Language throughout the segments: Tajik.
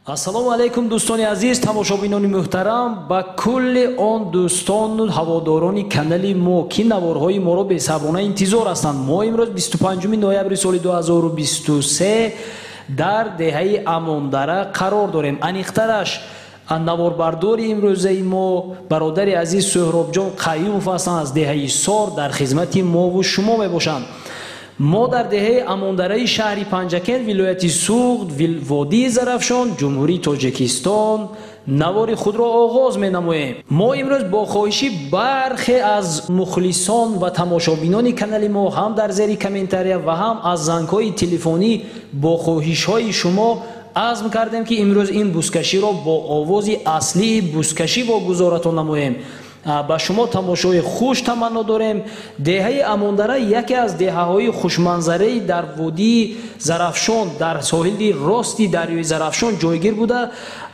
Ассалому алайкум, дӯстони азиз, тамошобинони муҳтарам, ба кулли он дӯстону ҳаводорони канали мо, ки наворҳои моро бесаброна интизор ҳастанд. Мо имрӯз 25 ноябри соли 2023 дар деҳаи Амондара қарор дорем. Аниқтараш, наворбардори имрӯзаи мо бародари азиз Суҳробҷон Қаюмов ҳастанд, аз деҳаи Сор дар хизмати мову шумо мебошанд. Мо дар деҳаи Амондараи шаҳри Панҷакент, вилояти Суғд, водии Зарафшон, Ҷумҳурии Тоҷикистон навори худро оғоз менамоем. Мо имрӯз бо хоҳиши бархе аз мухлисон ва тамошобинони канали мо ҳам дар зери комментария ва ҳам аз зангҳои телефонӣ бо хоҳишҳои шумо азм кардем, ки имрӯз ин бузкаширо бо овози аслии бузкашӣ вогузоратон намоем. Ба шумо тамошои хуш таманно дорем. Деҳаи Амондара яке аз деҳаҳои хушманзараи дар водии Зарафшон, дар соҳили рости дарёи Зарафшон ҷойгир буда,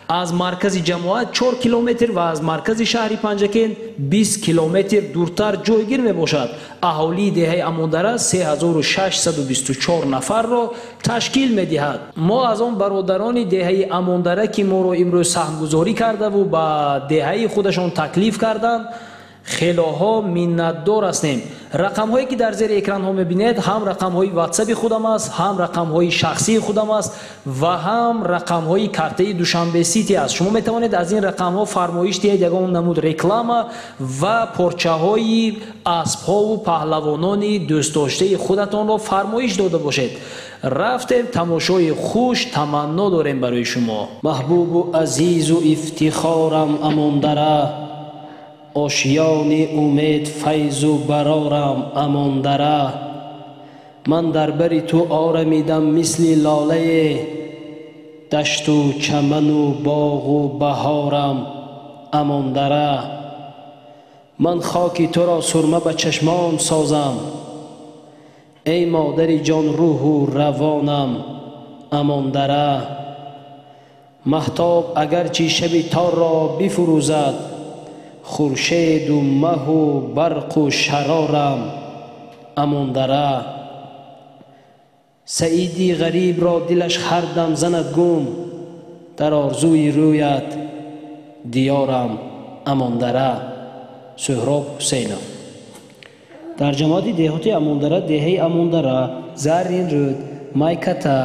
аз маркази ҷамоат 4 километр ва аз маркази шаҳри Панҷакент 20 километр дуртар ҷойгир мебошад. Аҳолии деҳаи Амондара 3624 нафарро ташкил медиҳад. Мо аз он бародарони деҳаи Амондара, ки моро имрӯз саҳмгузорӣ кардаву ба деҳаи худашон таклиф карданд, хелоҳо миннатдор ҳастем. Рақамҳое ки дар зери экранҳо мебинед, ҳам рақамҳои ватсапи худам аст, ҳам рақамҳои шахсии худам аст ва ҳам рақамҳои картаи Душанбе Сити аст. Шумо метавонед аз ин рақамҳо фармоиш диҳед ягон намуд реклама ва порчаҳои аспҳову паҳлавонони дӯстдоштаи худатонро фармоиш дода бошед. Рафтем, тамошои хуш таманно дорем барои шумо. Маҳбубу азизу ифтихорам Амондара, ошиёни умед файзу барорам Амондара. Ман дар бари ту орамидам мисли лолае, дашту чаману боғу баҳорам Амондара. Ман хоки туро сурма ба чашмон созам, эй модари ҷон рӯҳу равонам Амондара. Маҳтоб агарчи шаби торро бифурӯзад, хуршеду маҳу барқу шарорам Амондара. Саиди ғарибро дилаш ҳар дам занад гум, дар орзуи рӯят диёрам Амондара. Суҳроб Ҳусейнов. Дар ҷамоати деҳоти Амондара деҳаи Амондара, Зарринрӯд, Майката,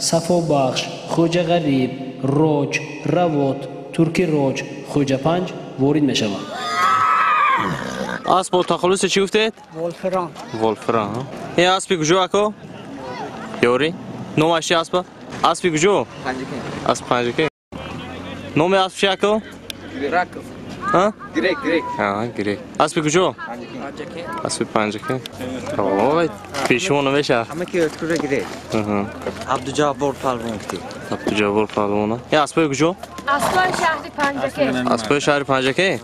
Сафобахш, Хоҷағариб, Роҷ, Равот, Турки Роҷ, Хоҷапанҷ ворид мешаванд. Асп бо тахаллуси чӣ гуфтед? Волфран. Волфран. Ин аспи куҷо, ако? Ёри? Номаш чи аспа? Аспи куҷо? Панҷакент. Асп Панҷакент. Номи асп чи, ако? Греков. А? Грек, грек. А, грек. Аспи куҷо? Панҷакент. Аспи Панҷакент. Ой, пешмо намеша. Ҳама ки өткүрө грек. Абдуҷаббор палвон кити. Абдуҷаббор палвон. Ин аспои куҷо? Аспои шаҳри Панҷакент. Аспои шаҳри Панҷакент?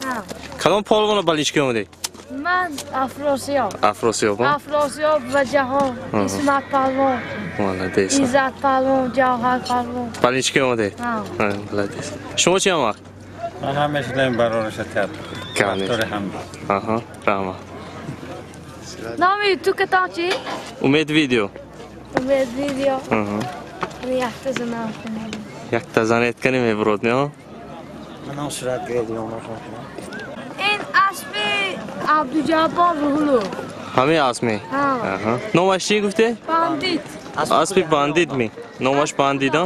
Кадом палвонро ба личка омадӣ? Ман Афросиёб. Афросиёб? Афросиёб ва ҷаҳон, Исмат палвон. Молодец. Иззат палвон, Ҷавҳар палвон. Ба личка омадӣ? Молодец. Шумо чи омад? Ман ҳам мешудам барораша театр. Актори ҳам. Аҳа, раҳмат. Номи ютубатон чи? Умед видео. Умед видео. Якта занам. Якта занет кани мебурод, не? Манам сурат гирифтам. Ин аспи Абдуҷаббор Рӯҳулло. Ҳамин асп ми? Аҳа. Номаш чи гуфте? Бандит. Аспи бандит ми? Номаш бандит, а?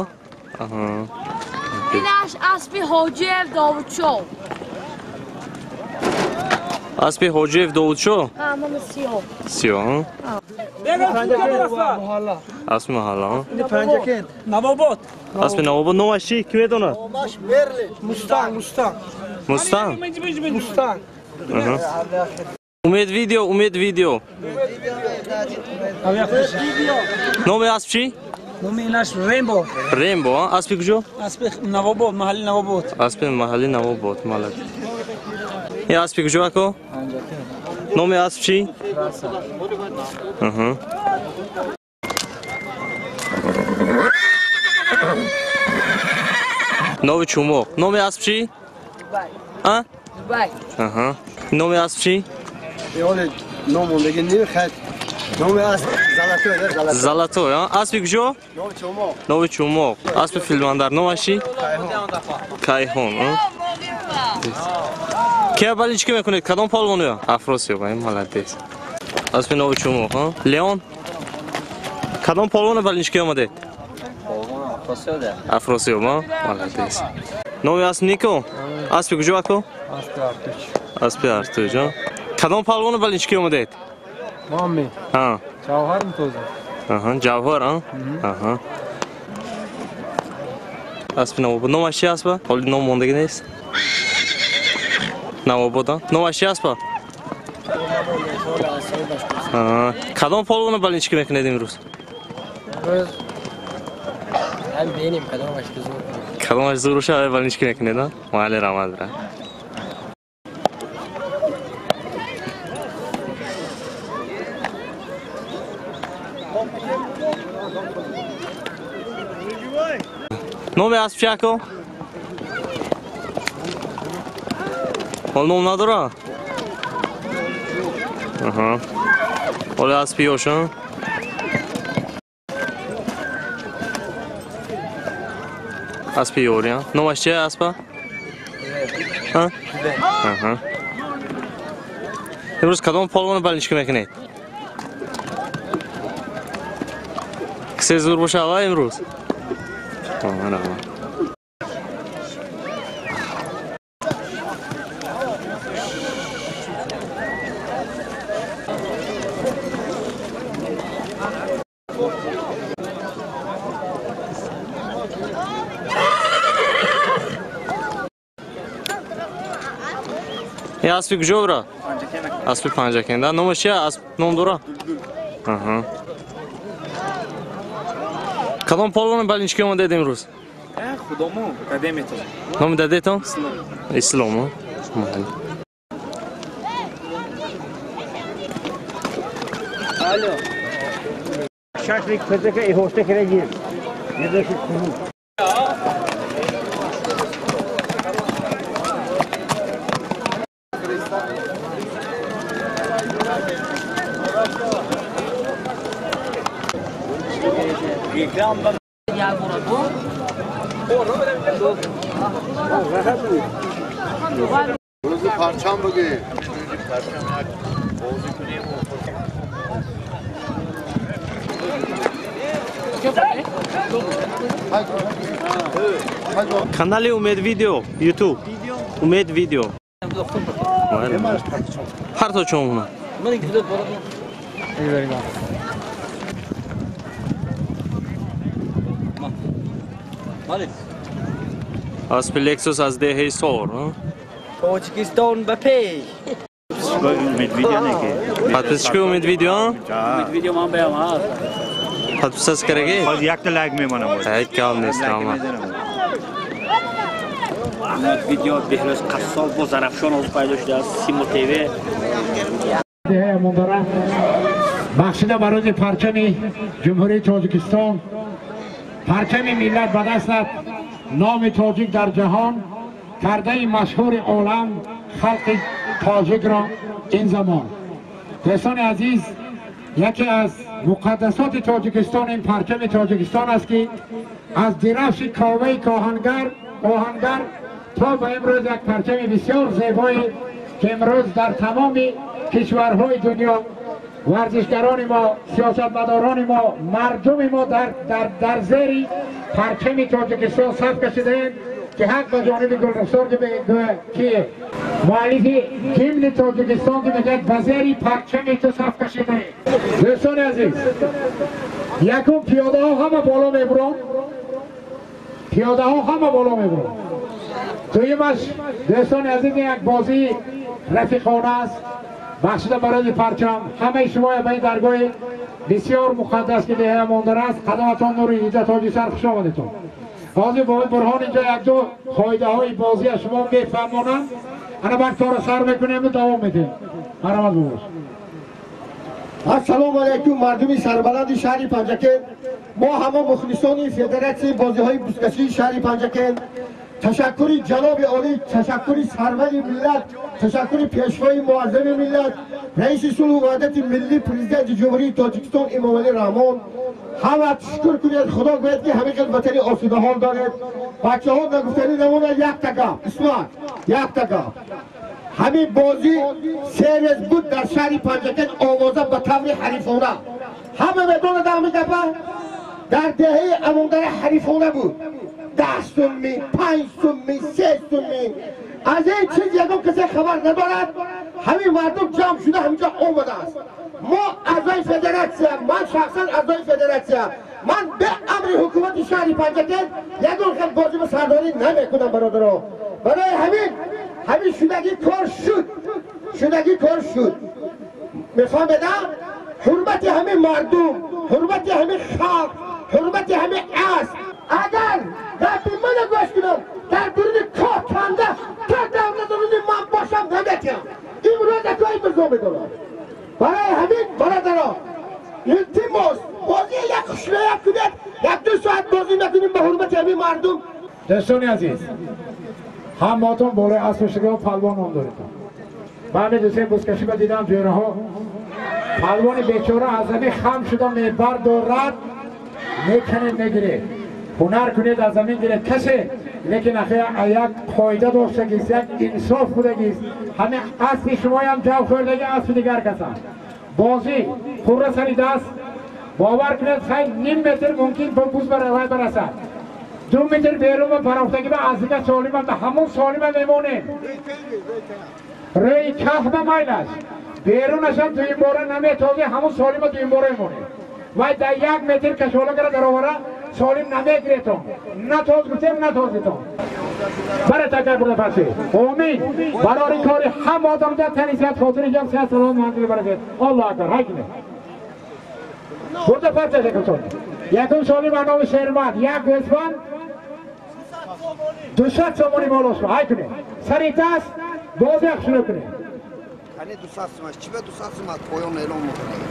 Аҳа. Инаш аспи Ҳоҷиев Довудшоҳ. Аспи Ҳоҷиев Довудшоҳ? Ҳа, номи Сиёҳ. Сиёҳ, аспи маҳалла. Панҷакент. Навобод. Аспи Навобод номаш чи? Ки медонад? Номаш Мерлин. Мустанг, Мустанг. Мустанг? Мустанг. Умед видео, Умед видео. Номи асп чи? Номи инаш Рембо. Рембо, а? Аспи куҷо? Аспи Навобод, маҳалли Навобод. Аспи маҳалли Навобод, молодец. Ин аспи куҷо, ако? Номи асп чи? Аҳа. Номи чумоқ. Номи асп чи? Дубай. А? Дубай. Аҳа. Номи асп чи? Ёле ном мондагӣ не хат. Номи асп Золотой, а? Аспи куҷо? Нови Чумоқ. Аспи Филмандар. Номаш чӣ? Кайҳон, а? Кия болельщикӣ мекунед? Кадом полвонуя? Афросиёб, ай молодец. Аспи Нови Чумоқ, а? Леон? Кадом полвона болельщикӣ омадед? Афросиёб, а? Молодец. Номи асп Нико? Аспи куҷо ако? Аспи Артуҷ, а? Кадом палвона болельщикӣ омадед? Мами. А. Ҷавҳар мтоза. Аҳа, Ҷавҳар, а? Аҳа. Аспи Навобод. Номаш чи аспа? Ҳоли ном мондагӣ нест? Навобод, а? Номаш чи аспа? Аҳа. Кадом полвона болельщикӣ мекунед имрӯз? Ҳам бинем кадомаш зур. Кадомаш зур боша, ай болельщикӣ мекунед, а? Майли, раҳмат, бира. Номи асп чи ако? Ҳол ном надора? Аҳа. Ҳоли аспи ёш, а? Аспи ёри, а? Номаш чи аспа? А? Аҳа. Имрӯз кадом полвона болельщикӣ мекунед? Кисе зур боша ава имрӯз? Аспи куҷо бира? Аспи Панҷакенда. Номаш чи? Асп ном дора? Аҳа. Кадом полвона болельщикӣ омадед имрӯз? Худомо, академиятон. Номи дадетон? Ислом. Ислом, Алло. Шашлик пезека и хосте керегир. Недеши куну. روز پرچم بگی. Канали Умед Видео, YouTube. Умед Видео. Ҳар то чомона. Аспи Лексус аз деҳаи Сор. Тоҷикистон ба пеш. Подписчики Умед Видео? Умед Видео ман баям ҳаст. Подписаться кардаги? Ҳозир якта лайк мемонам. Ҳеҷ гап нест, ама. Умед Видео Беҳрӯз Қассоб бо Зарафшон ҳозир пайдо шудааст. Симо ТВ. Деҳаи Амондара бахшида ба рӯзи парчами Ҷумҳурии Тоҷикистон, парчами миллат ба дастат, номи тоҷик дар ҷаҳон кардаи машҳури олам, халқи тоҷикро ин замон. Дӯстони азиз, яке аз муқаддасоти Тоҷикистон ин парчами Тоҷикистон аст, ки аз дирафши коваи оҳангар то ба имрӯз як парчами бисёр зебое, ки имрӯз дар тамоми кишварҳои дунё варзишгарони мо, сиёсатмадорони мо, мардуми мо дар зери парчами Тоҷикистон саф кашидаем, ки ҳақ ба ҷониби Гулрухсор, ки муаллифи гимни Тоҷикистон, ки мегӯяд ба зери парчами ту саф кашидаем. Дӯстони азиз, якум пиёдаҳо ҳама боло мебуранд, пиёдаҳо ҳама боло мебуранд. Дуюмаш, дӯстони азиз, як бозии рафиқона аст, бахшида ба рӯзи парчам. Ҳамаи шумо ба ин даргоҳи бисёр муқаддас, ки деҳаи Амондара аст, қадаматон нури дида, тоҷи сар, хуш омадетон. ҳозир бобои Бурҳон инҷо як-ду қоидаҳои бозия шумо мефаҳмонанд. ана баъд корро сар мекунем ва давом медиҳем. Марҳамат бобош. Ассалому алайкум, мардуми сарбаланди шаҳри Панҷакент. Мо ҳама мухлисони федератсияи бозиҳои бузкашии шаҳри Панҷакент Ташаккури ҷаноби олӣ, ташаккури сарвари миллат, ташаккури пешвои муаззами миллат, раиси сулҳу ваҳдати миллӣ, президенти ҷумҳурии Тоҷикистон Эмомалӣ Раҳмон. Ҳама шукр кунед, Худо гӯяд ки ҳамин хел ватани осудаҳол доред. Бачаҳо нагуфтанӣ намонад, якта гап, Исмат, якта гап. Ҳамин бозӣ се рӯз буд дар шаҳри Панҷакент, овоза ба таври ҳарифона. Ҳама медонад ҳамин гапа? Дар деҳаи Амондара ҳарифона буд. 10 сумми, 5 сумми, 3 сумми. Аз ин чиз ягон касе хабар надорад. Ҳамин мардум ҷамъ шуда ҳаминҷо омадааст. Мо аъзои федератсия, ман шахсан аъзои федератсия, ман бе амри ҳукумати шаҳри Панҷакент ягон хел бозӣ ба сардорӣ намекунам, бародаро. Барои ҳамин шудагӣ кор шуд, шудагӣ кор шуд. Мефаҳмеда? Ҳурмати ҳамин мардум, ҳурмати ҳамин халқ, ҳурмати ҳамин асп. Агар гапи мана гӯш кунам, дар дуруни кор канда то давлатдоруни ман бошам наметиҳам. Имрӯз акои мирзо медорам. Барои ҳамин бародаро, илтимос, бозӣ як хушроя кунед, 1-2 соат бозӣ накунем ба ҳурмати ҳамин мардум. Дӯстони азиз, ҳамаатон болои асп шудао палвон ном доред. Баъди дусе бузкашӣ ба дидам ҷӯраҳо палвони бечора аз замин хам шуда мебардорад, меканед, мегиред. Ҳунар кунед, аз замин гиред касе, лекин ахи як қоида доштагист, як инсоф будагист. Ҳамин аспи шумоям ҷав хӯрдаги аспи дигар касан. Бозӣ пурра сари даст, бовар кунед, хайр ним метр мумкин буз баравай барасад. 2 метр берун ба парофтагӣ ба аздига солима, ба ҳамон солима мемонем. Рӯи каҳба майлаш, берунашам дуюмбора наметозӣ, ҳамон солима дуюмбора мемонем. Вай дар 1 метр кашола кара даровара солим намегиретон. Натоз гуфтем, натозитон. Бара такар бурда паси. Омин. Барори кори ҳам одам дар тани сиҳат, хотири ҷам, сиҳат, салом, манзили баракат. Аллоҳу акбар. Ҳай кунед. Бурда паси якум сол. Якум соли ба номи Шермат, як гӯсфанд 200 сомонӣ боло шуд. Ҳай кунед. Сари даст боз як шурӯъ кунед. Қани 200 сомон, чӣ ба 200 сомон поён эълон мекунед?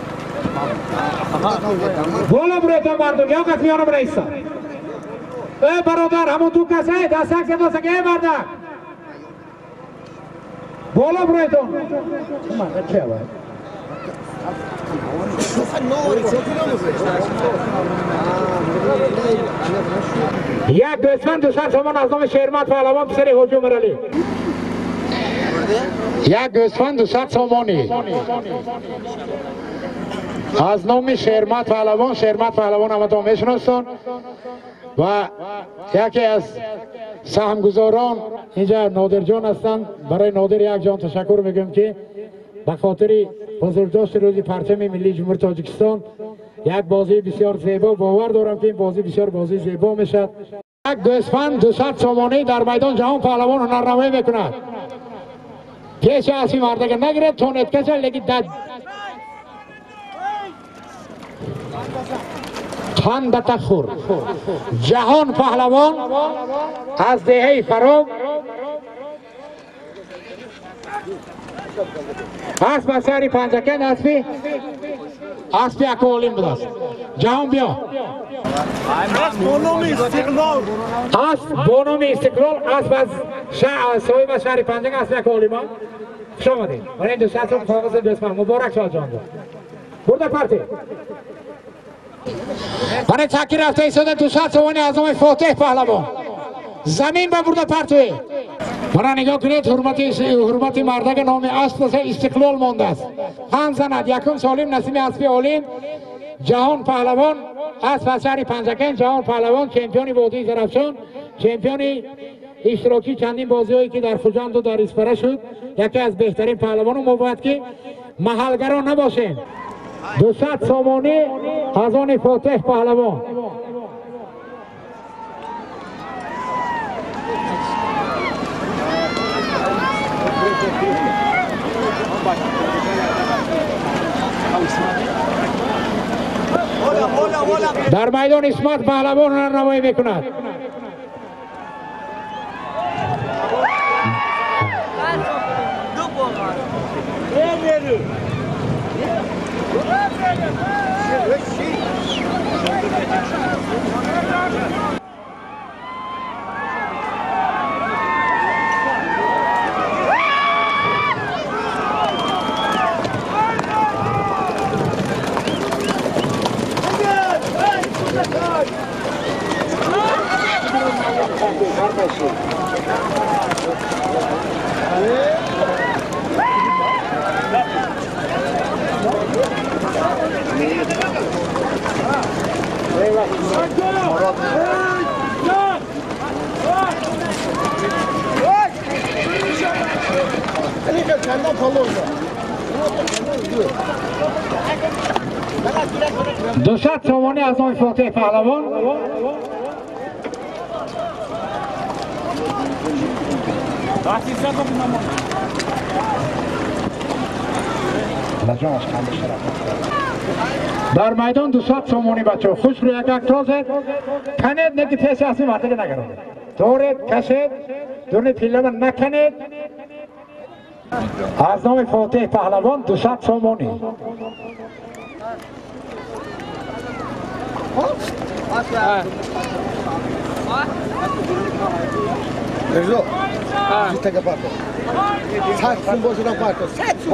Боло буред мардум, як кас миёна бираиста. Э бародар, ҳамон ду кас дастак задосак, э мардак. Боло буредон. Ман чӣ вай? Як гӯсфанд 200 сомон аз номи Шермат паҳлавон писари Ҳоҷи Умаралӣ. Як гӯсфанд 200 сомонӣ аз номи Шермат паҳлавон. Шермат паҳлавон ҳаматон мешиносон ва яке аз саҳмгузорон инҷа Нодирҷон ҳастанд. Барои Нодир як ҷон ташаккур мегӯем ки ба хотири бузургдошти рӯзи парчами миллии ҷумҳурии Тоҷикистон як бозии бисёр зебо, бовар дорам ки ин бозӣ бисёр бозии зебо мешавад. Як гӯсфанд 200 сомонӣ дар майдон ҷаҳон паҳлавон ҳунарнамоӣ мекунад. Пеши аспи мардага нагиред, тонед каша, лекин дар тан ба хӯр. Ҷаҳон паҳлавон аз деҳаи Фароб асп аз шаҳри Панҷакент, аспи Акоолим будааст. Ҷаҳон биё. Асп бо номи Истиқлол, асп аз соҳиби шаҳри Панҷакент, аспи Акоолим. Хуш омадед. Мана ин 200 сом коғази гӯсфанд. Муборак шод ҷонҷон. Бурда парти. Мана таки рафта истода 200 сомони аз номи Фотеҳ паҳлавон. Замин ба бурда партуе. Мана нигоҳ кунед, ҳурмати мардага номи асп Истиқлол мондааст. Ҳам занад якум солим насиби аспи олим ҷаҳон паҳлавон, асп аз шаҳри Панҷакент, ҷаҳон паҳлавон, чемпиони водии Зарафшон, чемпиони иштирокчии чандин бозиҳое ки дар Хуҷанду дар Исфара шуд, яке аз беҳтарин паҳлавону. Мо бояд ки маҳалгарон набошем. 200 сомонӣ аз они Фотеҳ паҳлавон. Дар майдон Исмат паҳлавон ҳунарнамоӣ мекунад. 200 сомонӣ аз номи Фотеҳ Паҳлавон. Дар майдон 200 сомонӣ бачаҳо. Хуш рӯ як тозед. Канед неки пеши асли мардага нагаронед. Доред, кашед, дуни пиллама наканед. Аз номи Фотеҳ Паҳлавон 200 сомонӣ.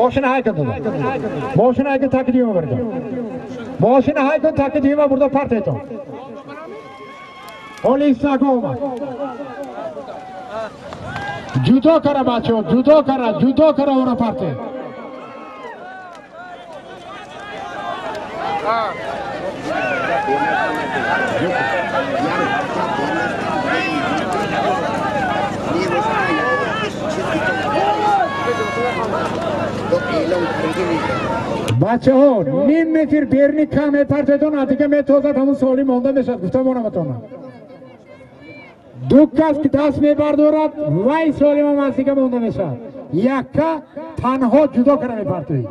Мошина ҳай кун мошина ҳай кун таки дима бурда. Мошина ҳай кун таки дима бурда партетон. Ҳоли истако омад. Ҷудо кара бачаҳо, ҷудо кара, ҷудо кара ора парте. Бачаҳо ним метр берни кам мепартедон, адига метозад, ҳамун соли монда мешавад. Гуфта монаматона. Ду кас ки даст мебардорад, вай солимам аз дига монда мешавад. Якка танҳо ҷудо кара мепартоӣ.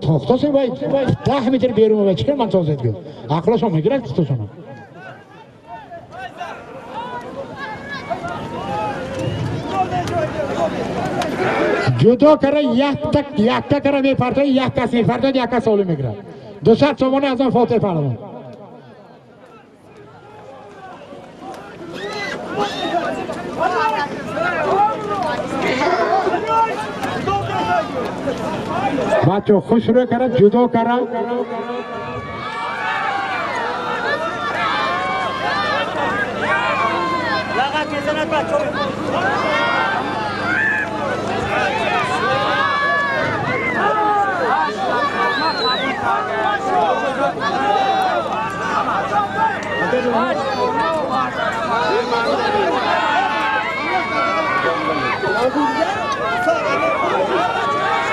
Тохтосем вай 10 метр берун ва чикар ман тозед гӯ. Ақлашон мегирад кистошона. Ҷудо кара якта кара мепартояд, як кас мепартояд, як кас олӣ мегирад. 200 сомонӣ аз он Фотеҳ Паҳлавон. Бачо хушрӯ кара, ҷудо кара.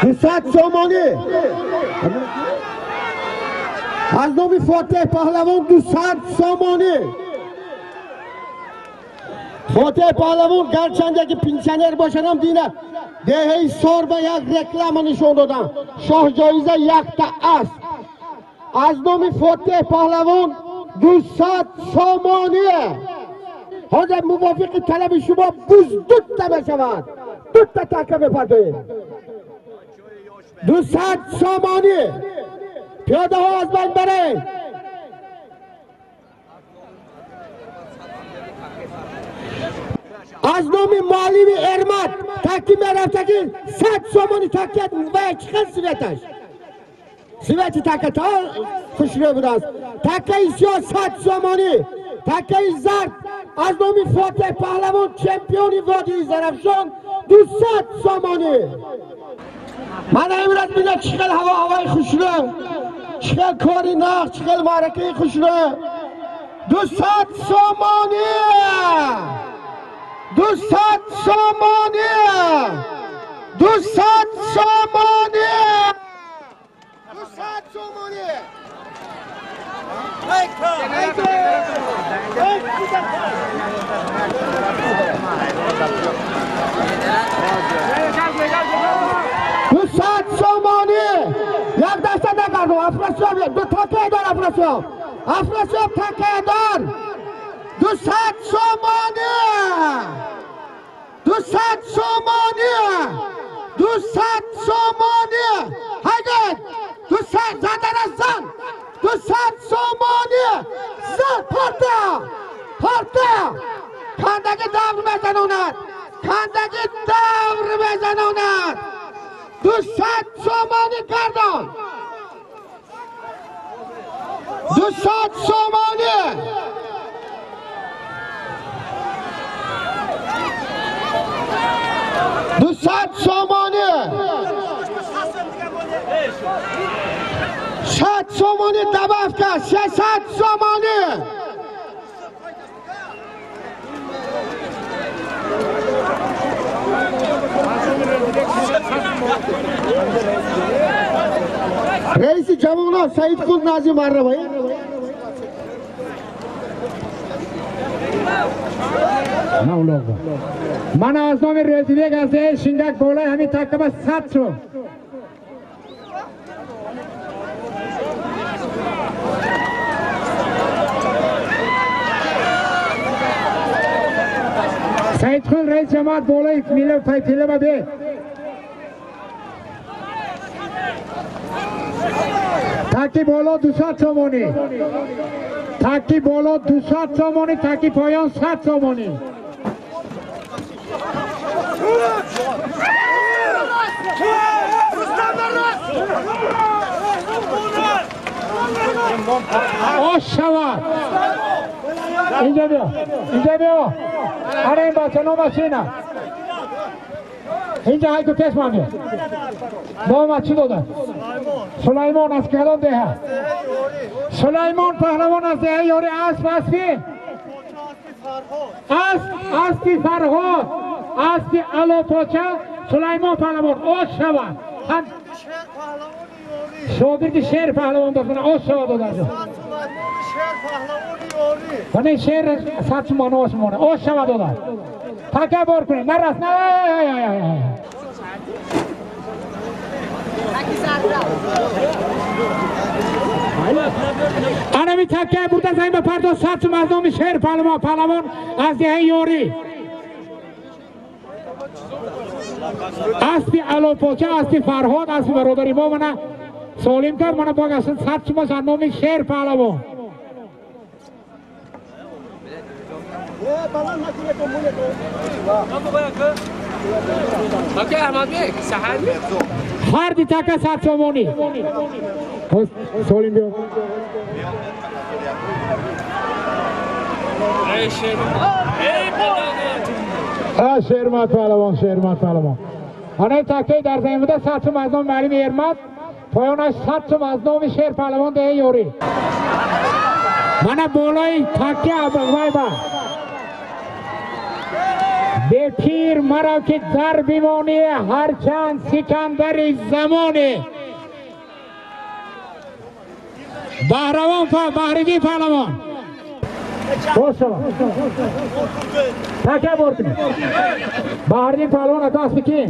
Дусад сомонӣ аз номи Фотеҳ Паҳлавон. 200 сомонӣ. Фотеҳ Паҳлавон гарчанде ки пенсионер бошадам, дина деҳаи сор ба як реклама нишон додам. Шоҳҷоиза якта аст. Аз номи Фотеҳ Паҳлавон 200 сомонӣ. Ҳозир мувофиқи талаби шумо буз дутта мешавад. Дутта така мепардоед. 200 сомонӣ. Пиёдаҳо аз байн баред. Аз номи муаллими Эрмат таки мерафта ки 100 сомонӣ такият ва чӣ хел светаш. Свети така та хушрӯ будааст. Такаи сиёҳ 100 сомонӣ. Такаи зард аз номи Фотеҳ Паҳлавон чемпиони водии Зарафшон 200 сомонӣ. Ман имрӯз бинам чӣ хел ҳаво, ҳавои хушрӯ, чӣ хел кори нақ, чӣ хел маъракаи хушрӯ. 200 сомонӣ. 200 сомонӣ. 200 сомонӣ. 200 сомонӣ. 200 сомонӣ. Як даста нагардон. Афросиёб ду такая дор. Афросиёб, Афросиёб такая дор. 200 сомонӣ. 200 сомонӣ. 200 сомонӣ. Ҳайдет. 200 задара зан. 200 сомонӣ. Зан парта. Парта. Кандаги давр мезанонад. Кандаги давр мезанонад. 200 сомонӣ гардон. 200 сомонӣ. 200 сомонӣ. 100 сомонӣ добавка. 600 сомонӣ. Раиси ҷавонон Саидқул Назим Аррабай. Ман аз номи Рӯзибек аз деҳаи Шингак болои ҳамин такаба 100 сом. Саидқул раис ҷамоат болои миллион пайпилаба бе. Таки боло 200 сомонӣ. Таки боло 200 сомонӣ, таки поён 100 сомонӣ. Ош шавад. Инҷа биё. Инҷа биё. Ана ин бача номаш чина? Инҷа ҳайку пеш ман биё. Номат чӣ дода? Сулаймон аз кадом деҳа? Сулаймон паҳлавон аз деҳаи Ёри. Асп аспи? Асп аспи Фарҳод. Аспи Алопоча. Сулаймон паҳлавон ош шавад. Шогирди Шер паҳлавон дошт. Ош шавад додарҷон. Мана ин шер 100 сомон ош мона. Ош шавад додар. Така бор кунед. Нарас. На. Анами такка бурда замин ба пардоз 100 сом аз номи Шер паҳлавон аз деҳаи Ёрӣ. Аспи Алопоча, аспи Фарҳод, аспи бародари мо мана солим кард. Мана бог аст 100 сом аз номи Шер паҳлавон. Ҳар ди така 100 сомонӣ. Солим биё. Шермат паҳлавон, Шермат паҳлавон. Ана такаи дар замин буда 100 сом аз номи муаллими Эрмат, поёнаш 100 сом аз номи Шер паҳлавон деҳаи Ёрӣ. Мана болои такя вайба. Бепир маро ки дар бимонӣ, ҳарчанд сикандари замонӣ. Баҳравон Баҳриддин паҳлавон. Бошава. Така бор кунед. Баҳриддин паҳлавон ака аспи ки?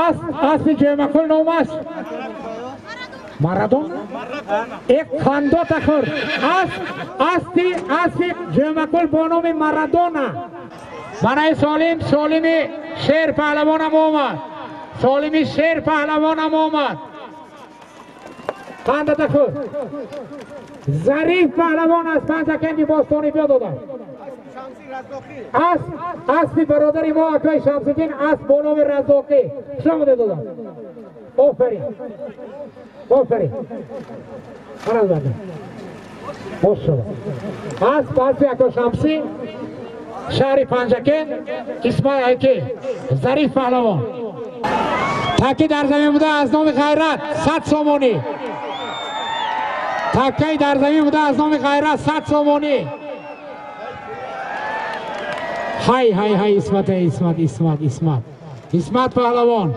Асп аспи Ҷӯмақул номаш? Марадона? Эк қандота хӯрд. Асп аспи аспи Ҷӯмақул бо номи Марадона. Манаи Солим, Солими Шер паҳлавонам омад. Солими Шер паҳлавонам омад. Қандата хӯрд. Зариф паҳлавон аз Панҷакенди бостонӣ биё додам. Асп аспи бародари мо акои Шамсиддин асп бо номи Разоқӣ. Хуш омадед додам. Офарин. Офарин. Мана барда. Бош шава. Асп аспи акои Шамсӣ шаҳри Панҷакент Исмоил ки Зариф паҳлавон. Таки дар замин буда аз номи Ғайрат 100 сомонӣ. Такаи дар замин буда аз номи Ғайрат 100 сомонӣ. Ҳай ҳай ҳай Исмат Исмат Исмат Исмат. Исмат паҳлавон.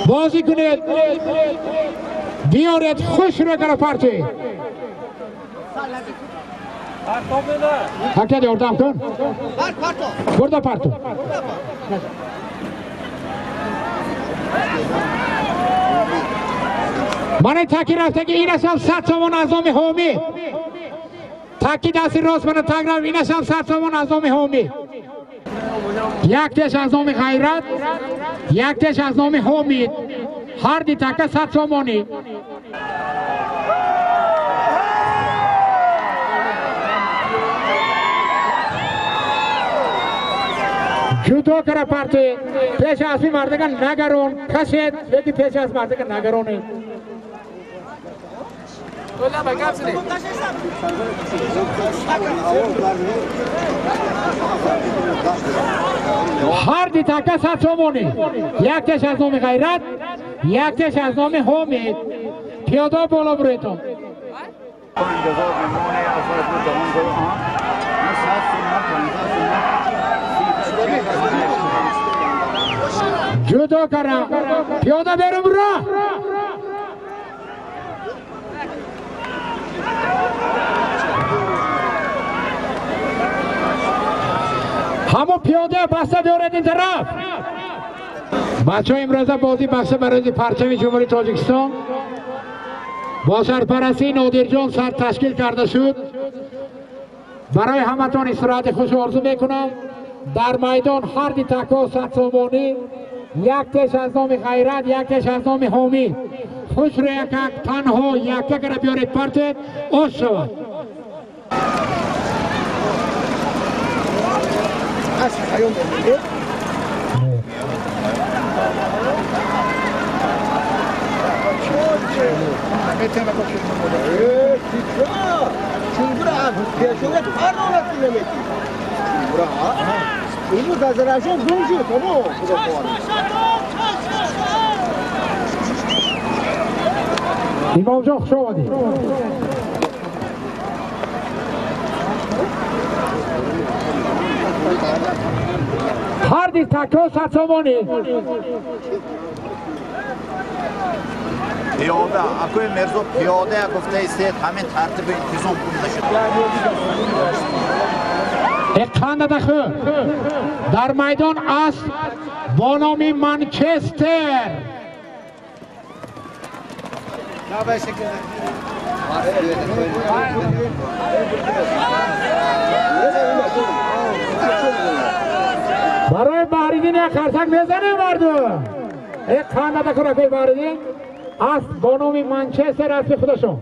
Бозӣ кунед. Биёред хуш рӯ кара партӣ. Ҳакад ёрдам кун. Бурда парту. Мана таки рафтаги инашам 100 сомон аз номи Ҳомӣ. Таки дасти рост мана так рафт инашам 100 сомон аз номи Ҳомӣ. Яктеш аз номи Ғайрат, яктеш аз номи Ҳомид. Ҳар ди така 100 сомонӣ. Ҷудо кара партоед. Пеш аспи мардака нагарон, кашед, лекин пеш аз мардака нагаронед. Ҳар ди така 100 сомонӣ. Яктеш аз номи Ғайрат, яктеш аз номи Ҳомид. Пиёда боло буретон. Ҷудо кара, пиёда берун бура. Ҳамон пиёда баста биёред ин тараф. Бачаҳо, имрӯза бозӣ бахша барои парчами Ҷумҳурии Тоҷикистон бо сарпарастии Нодирҷон сар ташкил карда шуд. Барои ҳаматон истироҳати хуш орзу мекунам. Дар майдон ҳар ди тако 100 сомонӣ, яктеш аз номи Ғайрат, яктеш аз номи Ҳомид. Хуш рӯякак танҳо якка кара биёред партед, ош шавад. Имомҷон, хуш омадед. Ҳар ди тако 100 сомонӣ. Пиёда, акои Мирзо пиёда гуфтаистед, ҳамин тартибу интизом гум нашуд. Қанда дахӯ. Дар майдон аст бо номи Манчестер. Барои Баҳриддин як қарсак мезанем, мардум. Қанда дахӯ ракои Баҳриддин аст бо номи Манчестер аспи худашон.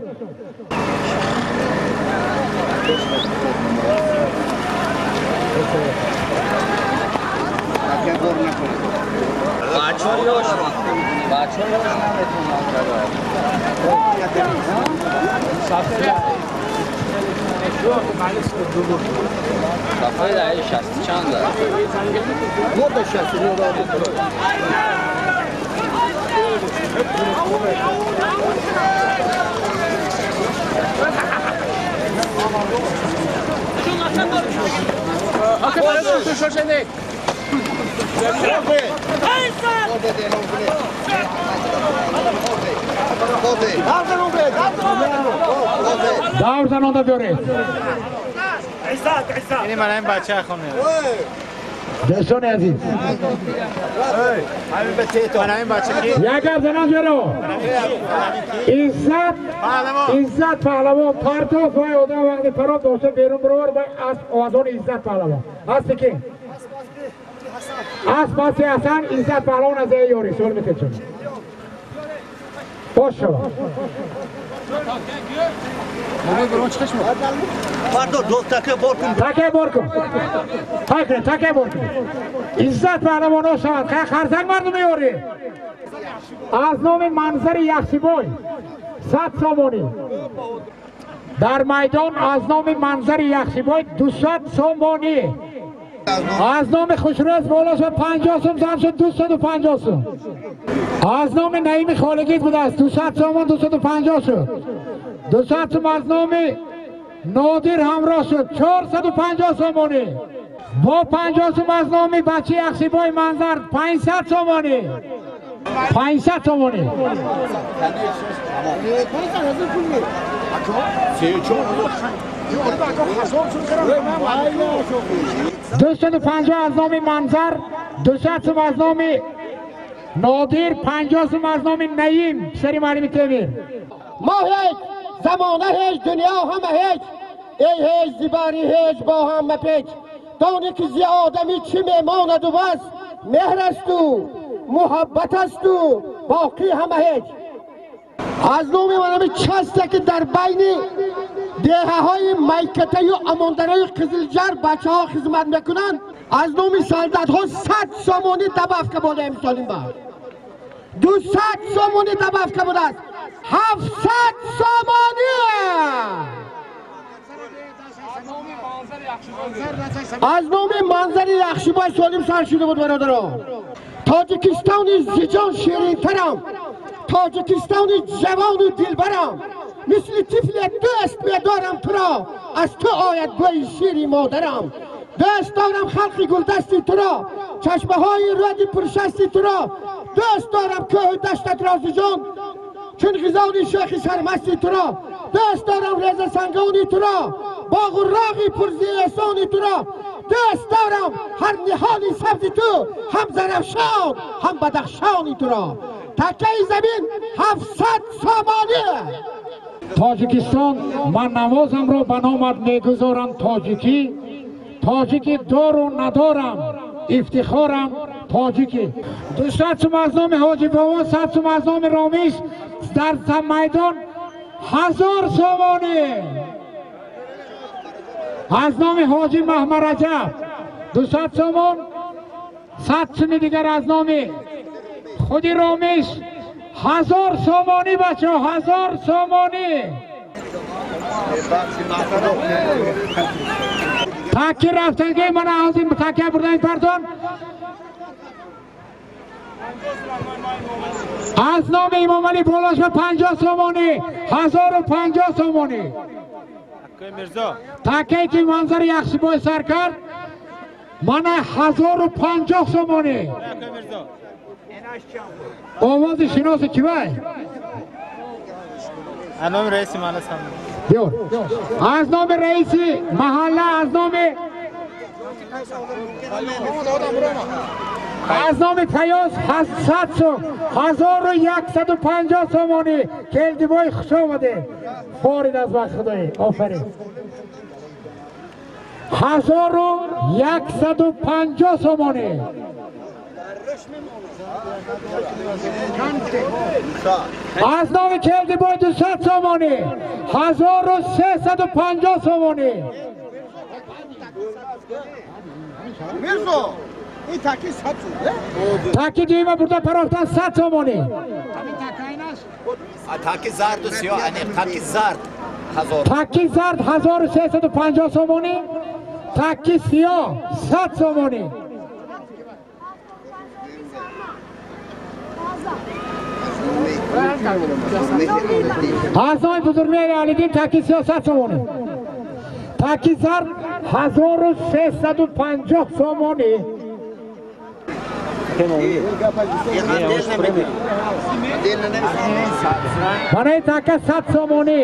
Давр занонда биёред. Дӯстони азиз, як гап занон биёро. Иззат, Иззат паҳлавон партоф вай одам вақти пароб дошта берун бировар вай асп овазони Иззат паҳлавон. Аспи ки? Асп аспи Ҳасан, Иззат паҳлавон аз ёри суол метечон. Бош шава. Таке бор кун. Таке, таке бор кун. Иззат паҳлавоно шавад. Қарсак мардум меёрӣ. Аз номи Манзари Яхшибой 100 сомонӣ. Дар майдон аз номи Манзари Яхшибой 200 сомонӣ. Аз номи Хушрӯз боло шуд 50 сом, зам шуд 250 сом. Аз номи Наими Холигит будааст 200 сомон, 250 шуд. 200 сом аз номи Нодир ҳамроҳ шуд 450 сомонӣ. Бо 50 сом аз номи бачаи Яхшибой Манзар 500 сомонӣ. 500 сомонӣ. 250 аз номи Манзар, 200 сом аз номи Нодир, 50 сом аз номи Наим, писари муаллими Темир. Мо ҳеҷ, замона ҳеҷ, дунё ҳама ҳеҷ, эй ҳеҷ зибари ҳеҷ бо ҳама печ. Дони ки зи одамӣ чӣ мемонаду бас, меҳр асту муҳаббат асту боқӣ ҳама ҳеҷ. Аз номи манами часте ки дар байни деҳаҳои Майкатаю Амондарои Қизилҷар бачаҳо хизмат мекунанд. Аз номи солдатҳо 100 сомонӣ добавка бодаем солим ба. 200 сомонӣ добавка будааст. 700 сомонӣ. Аз номи манзари Яхшибой солим сар шуда буд бародарон. Тоҷикистони зиҷон ширинтарам, Тоҷикистони ҷавону дилбарам, мисли тифле дӯст медорам туро, аз ту ояд бӯи шири модарам. Дӯст дорам халқи гулдасти туро, чашмаҳои рӯди пуршасти туро, дӯст дорам кӯҳу даштатро зиҷон, чун ғизони шӯхи сармасти туро, дӯст дорам резасангони туро, боғу роғи пурзиэсони туро, дӯст дорам ҳар ниҳоли сабзи ту, ҳам Зарафшон, ҳам Бадахшони туро. Такаи замин 700 сомонӣ. Тоҷикистон, ман навозамро ба номат мегузорам тоҷикӣ, тоҷики дору надорам, ифтихорам тоҷикӣ. 200 сум аз номи Ҳоҷи Бобо, 100 сум аз номи Ромиш, дар майдон 1000 сомонӣ. Аз номи Ҳоҷи Маҳмараҷаб 200 сомон, 100 суми дигар аз номи худи Ромиш, 1000 сомонӣ бачаҳо, 1000 сомонӣ. Таки рафтанги мана ҳозир такя бурдан пардон. Аз номи Имомалӣ болошва 50 сомонӣ, 1050 сомонӣ. Такае ки манзари Яхшибой сар кард, мана 1050 сомонӣ. Овози шиноси кивай? Аз номи раиси маҳалла. Аз номи раиси маҳалла, аз номи Фаёз 100 сом, 1150 сомонӣ. Келдибой, хуш омадед. Форид аз вақт худоӣ, офарин. 1150 сомонӣ. Аз номи Келдибой 200 сомонӣ, 1350 сомонӣ. Таки дуюма бурда парохтан 100 сомонӣ. Таки зарду сиёҳ, таки зард 1000. Таки зард 1350 сомонӣ, таки сиёҳ 100 сомонӣ. Аз номи бузургмеҳри Алидин таки сиёҳ 100 сомонӣ, таки зард 1350 сомонӣ. Барои така 100 сомонӣ.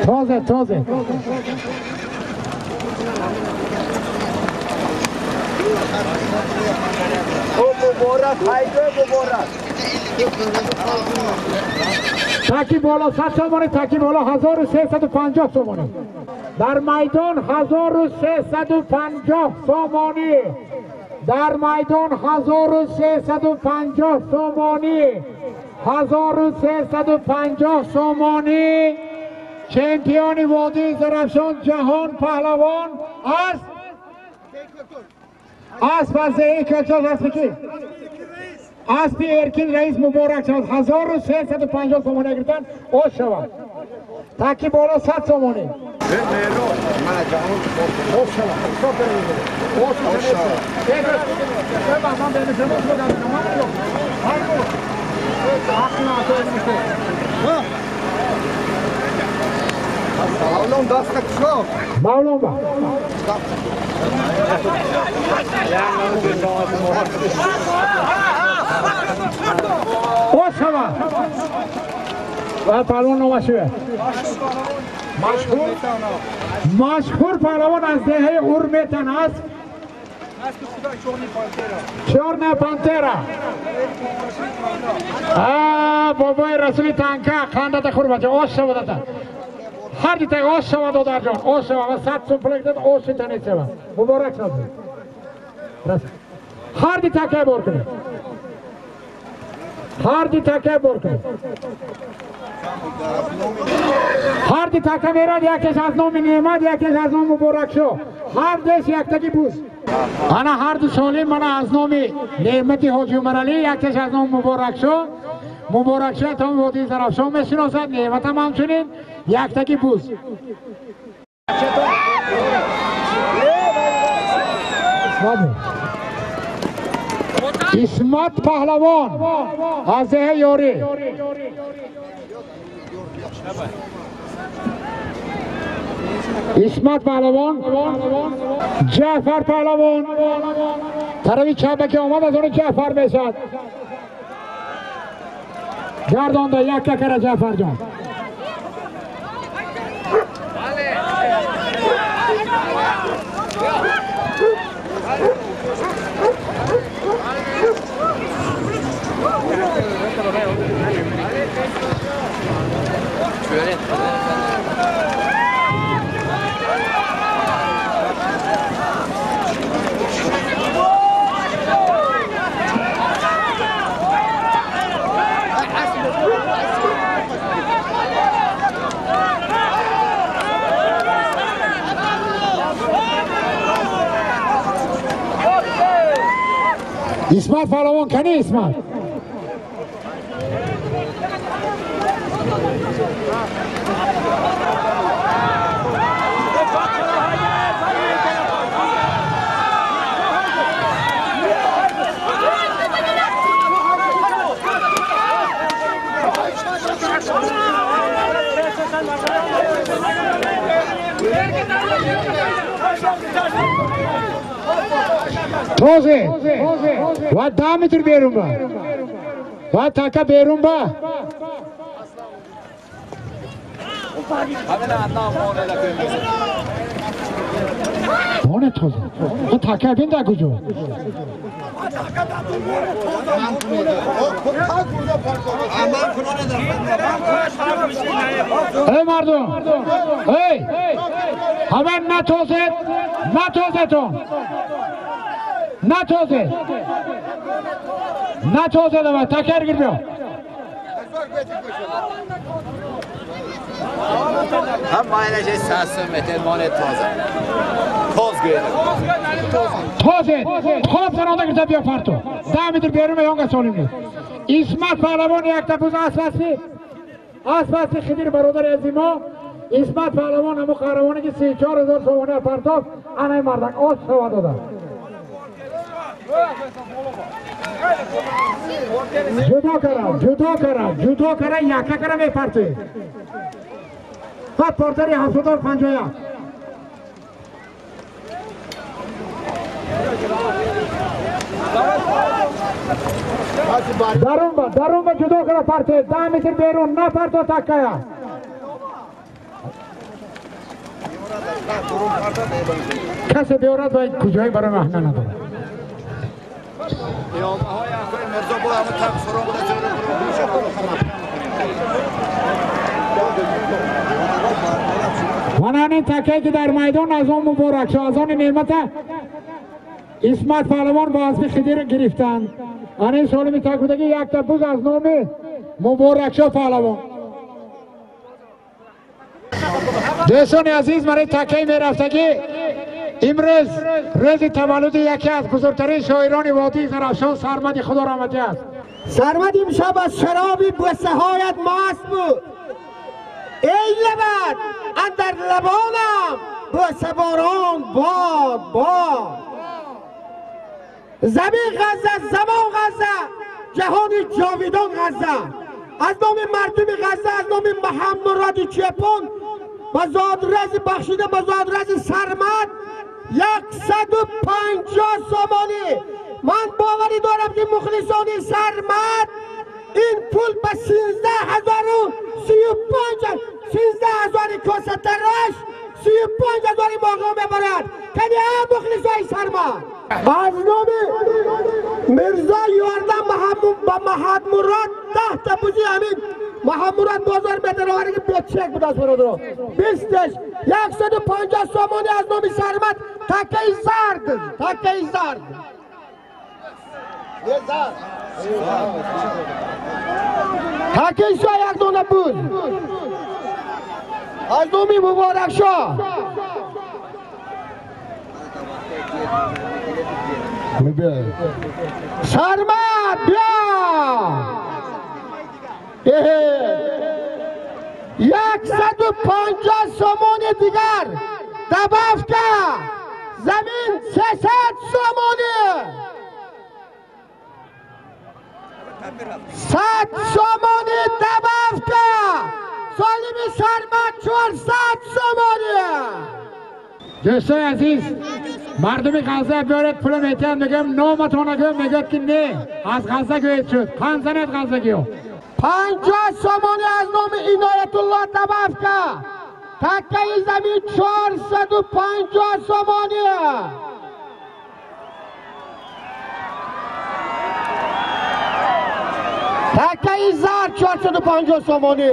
Тоза, тоза. Таки боло 100 сомонӣ, таки боло 1350 сомонӣ. Дар майдон 1350 сомонӣ. Дар майдон 1350 сомонӣ. 1350 сомонӣ. Чемпиони водии Зарафшон Ҷаҳон Паҳлавон аст. Асп аз зеҳи качоз аспи ки? Аспи Эркин раис муборак шавад. 1350 сомонӣ гирифтан ош шавад. Таки боло 100 сомонӣ. Мавлон даста кушо. Мавлон ба. Ош шавад. Ва паҳлавон номаш чӣ? Машҳур паҳлавон аз деҳаи Урметан аст. Чёрная пантера. Бобои Расули Танка қандата хӯр бача, ош шавадата. Ҳар ди так ош шава додарҷон, ош шава ва 100 сум пул дод, ош танет шава. Муборак шавад. Ҳар ди така бор кунед. Ҳар ди така бор кунед. Ҳар ди така мерад, якеш аз номи Неъмат, якеш аз номи Муборакшо. Ҳар деш яктаги буз. Ана ҳар ду солим мана аз номи Неъмати Ҳоҷи Умаралӣ, якеш аз номи Муборакшо. Муборакшо там водии Зарафшон мешиносад, Неъматам ҳамчунин яктаги буз. Исмат Паҳлавон аз деҳаи Ёрӣ. Исмат Паҳлавон, Ҷаъфар Паҳлавон тарафи чапа ки омад аз он Ҷаъфар мешавад. Гардонда якка кара Ҷаъфарҷон. Исмат Паҳлавон кани Исмат? Тозе ва 10 метр берун ба ва така берун ба. Моне тозе ва така бин да куҷо? Эй мардум, эй ҳама натозед, натозетон. Натозе. Натозе давай, такер гир биё. هم مایلش 300 متر مال تازه. توز گیر. توزه. خوب زنانده گرفته بیا پرتو. 10 متر بیرون یانگا سالم نیست. Исмат Паҳлавон якта буз асбаси Хидир бародари азимо. Исмат Паҳлавон ҳамон қаҳрамоне ки 34,000 сомона партофт, анаи мардак ош шава дода. Ҷудо кара, ҷудо кара, ҷудо кара, якка кара мепартӣ. Баъд портари 751. Дарун ба, дарун ба ҷудо кара партӣ, 10 метр берун, напарто таккая. Касе биёрад ва куҷое барои маҳна надорад. Вананин такае ки дар майдон аз он Муборакшо, аз они Неъмата Исмат Паҳлавон бо асби Хидир гирифтанд. Анин солими такудагӣ якта буз аз номи Муборакшо Паҳлавон. Дӯстони азиз, барои такаи мерафтагӣ имрӯз рӯзи таваллуди яке аз бузургтарин шоирони водии Зарафшон Сармади Худо раҳматӣ аст. Сармад имшаб аз шароби бусаҳоят маст буд. Эй лабат андар лабонам бусаборон бод бод. Замин Ғазза, замон Ғазза, ҷаҳони ҷовидон Ғазза. Аз номи мардуми Ғазза, аз номи Муҳаммад Чепон ба зодрези бахшида ба зодрези Сармад 150 сомонӣ. Ман боварӣ дорам ки мухлисони Сармад ин пул ба 13,035 13,000 косатарош 35,000 моғо мебарад. Кани ҳам мухлисои Сармад. Аз номи Мирзо ёрдам ба Маҳаммурод 10 та бузи ҳамин Маҳаммурод бозор медаровард ки бечек будааст бародаро. 20 150 сомонӣ аз номи Сармад такаи зард, такаи зард. Такаи шоҳ як дона буд. Аз номи Муборакшоҳ. Сармад бیا 150 сомони дигар добавка замин 300 сомони 100 сомони добавка солими Сармад 400 сомони. Дӯстои азиз, мардуми Ғазза биёред пула метиҳанд, мегӯям номатона гӯям, мегӯяд ки не, аз Ғазза гӯед шуд. Панҷ занед ғаззагиё. 50 сомонӣ аз номи Иноятулло добавка такаи замин 450 сомонӣ. Такаи зард 450 сомонӣ.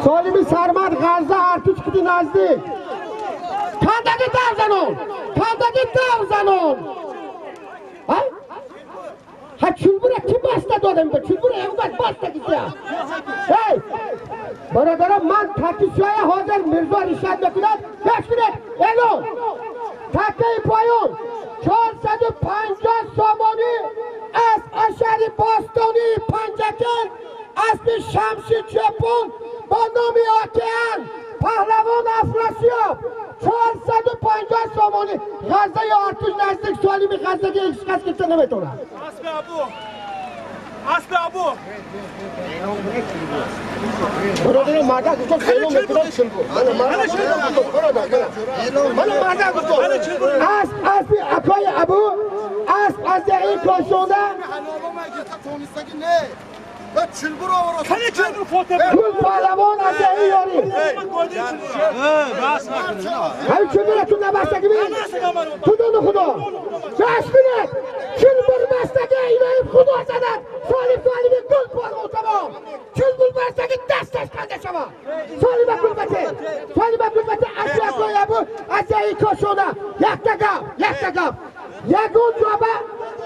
Солими Сармад Ғазза артуч кити наздик. Кандаги дав занон, кандаги дав занон. Ҳа чулбура ки баста додам ба чулбура як баст баста кися. Эй бародарон, ман такисиёя ҳозир Мирзо ришат мекунад. Гӯш кунед, элон такаи поён 450 сомонӣ аз ашари бостонии Панҷакент аспи Шамси Чепун бо номи Океан паҳлавон Афросиёб 450 сомонӣ. Ғазза ё артуш наздик солими Ғаззаги ҳеҷ кас гирифта наметавонад. Аспи Абу, аспи Абу. Бародарон, мардак гуфт эълон мекунам чилбур. Мана мардак гуфт асп аспи акои Абу асп аз деҳаи Кошонда гул паҳлавон аз деҳаи Ёрӣ. Ҳамин чилбура ту набастагӣ бин, ту дону худо гӯш кунед. Чилбур бастагӣ иноим худо задад. Солим солими гул паҳлавон тамом. Чилбур бастагӣ дасташ канда шавад. Солима гулбате, солима гулбате аспи акои Абу аз деҳаи Кошона. Якта гап, якта гап. Ягон ҷоба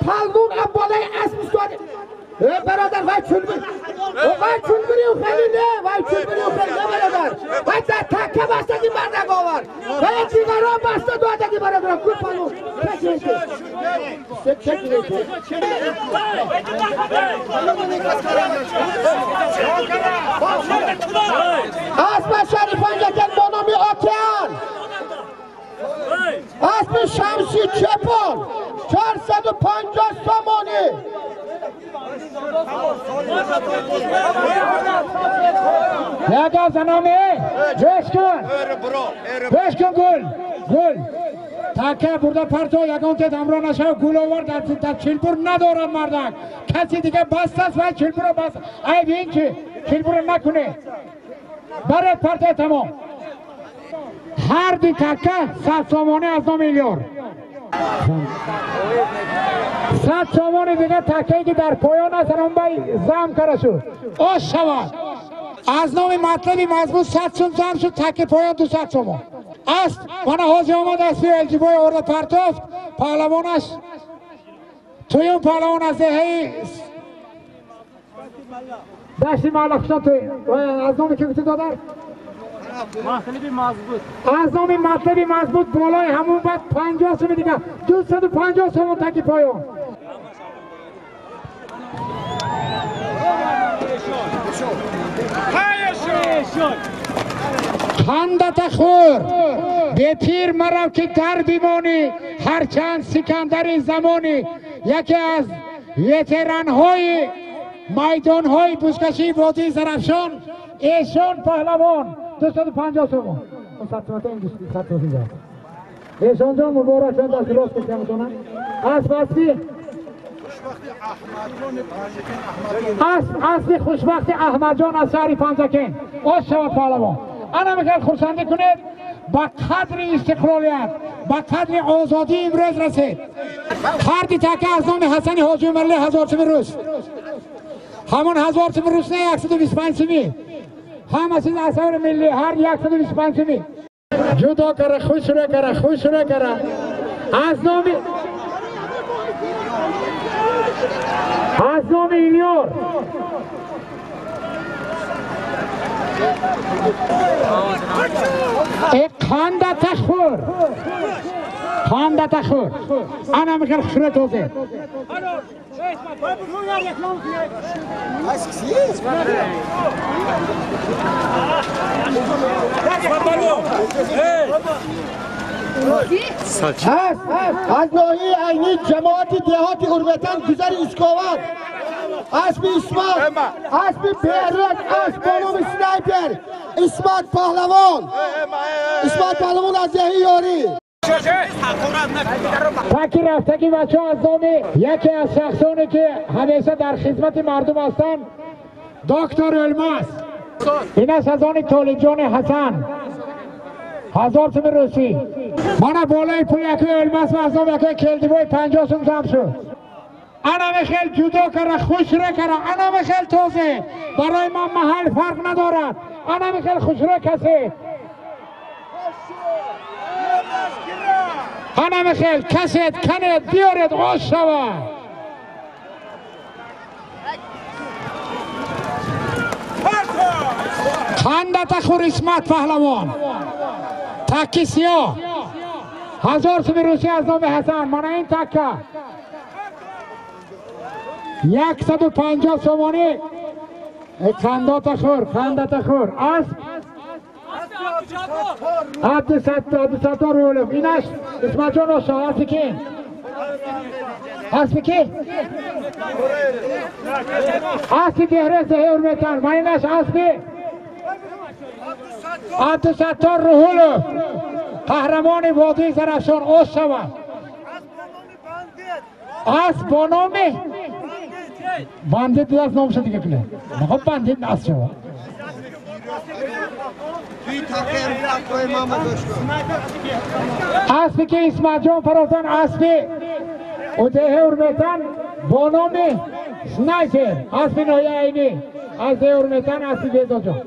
палвон аз болои асп истода. Бародар, вай чулбур, вай чулбури хеле не, вай чулбури хеле не бародар. Вай дар така бастагӣ мардак овард. Вай дигарон баста додагӣ бародарон. Гул палвон. Аспи шари Панҷакент бо номи Океан аспи Шамси Чепон 450 сомонӣ. Як гап занаме, гӯш кун, гӯш кун гул, гул. Така бурда парто ягон тед ҳамроҳ нашав, гул овард дар чилбур надорад мардак. Каси дига бастаст вай чилбура баст. Айб ин чи? Чилбура накунед. Баред парто тамом. Ҳар ду така 100 сомонӣ аз номи Илёр. 100 сомони дига такае ки дар поён аст, он бай зам кара шуд. Ош шавад. Аз номи матлаби мазбут 100 сум зам шуд, таки поён 200 сомон. Аст, мана ҳозир омад аспи Элҷибои орда партофт, паҳлавонаш туюм паҳлавон аз деҳаи дашти Маълахшон ту аз номи ки гуфти додар? Матлаби мазбут. Аз номи матлаби мазбут болои ҳамон баъд 50 суми дигар 250 сомон таки поён. Қандата хӯр, бепир марав ки дар бимонӣ, ҳарчанд сикандари замонӣ. Яке аз ветеранҳои майдонҳои бузкашии водии Зарафшон эшон паҳлавон 250 сомон. Эшонҷон муборак шон, дасти рост кушамтона. Асп аспи Асби хушбахти Аҳмадҷон аз шаҳри Панҷакент. Ош шавад паҳлавон. Ана мехел хурсандӣ кунед, ба қадри истиқлолият, ба қадри озодӣ имрӯз расед. Харди така аз номи Ҳасани Ҳоҷи Умарли 1000 суми рус. Ҳамон 1000 суми рус не, 125 суми. Ҳама чиз асари миллӣ, ҳар 125 суми. Ҷудо кара, хушра кара, хушра кара. Аз номи Илёр. Қандата хӯр, қандата хӯр. Ана михел хушра тозе. Аз ноҳияи Айнӣ ҷамоати деҳоти Урметан гузари Исковар. Асби Исмат, асби Беҳрӯз, асб бо номи Снайпер, Исмат Паҳлавон. Исмат Паҳлавон аз деҳаи Ёрӣ. Таки рафтаги бачаҳо аз номи яке аз шахсоне ки ҳамеша дар хизмати мардум ҳастанд, доктор Ӯлмас. Инаш аз они Толибҷони Ҳасан. 1000 суми русӣ. Мана болои пул якои Ӯлмас ва аз номи якои Келдибой 50 сум зам шуд. Ана мехел ҷудо кара, хушра кара, ана мехел тозе. Барои ман маҳал фарқ надорад. Ана мехел хушра касе. Ана мехел касед, канед, биёред, ош шавад. Қандата хӯр Исмат Паҳлавон. Таки сиёҳ. 1000 суми русӣ аз номи Ҳасан. Мана ин такка. 150 сомонӣ. Қандата хӯр, қандата хӯр. Асп Абдусаттор Рӯлов. Инаш Исматҷон Ошо. Аспи ки? Аспи ки? Аспи Беҳрӯз деҳаи Урметан. Мана инаш аспи Абдусаттор Рӯҳулов, қаҳрамони водии Зарафшон. Ош шавад. Асп бо номи бандит аз номша дига кунед. Мехоҳ бандит асп шавад. Аспи ки Исматҷон фарозан, аспи деҳаи Урметан бо номи Снайпер, аспи ноҳияи Айнӣ аз деҳаи Урметан, аспи Беҳзодҷон.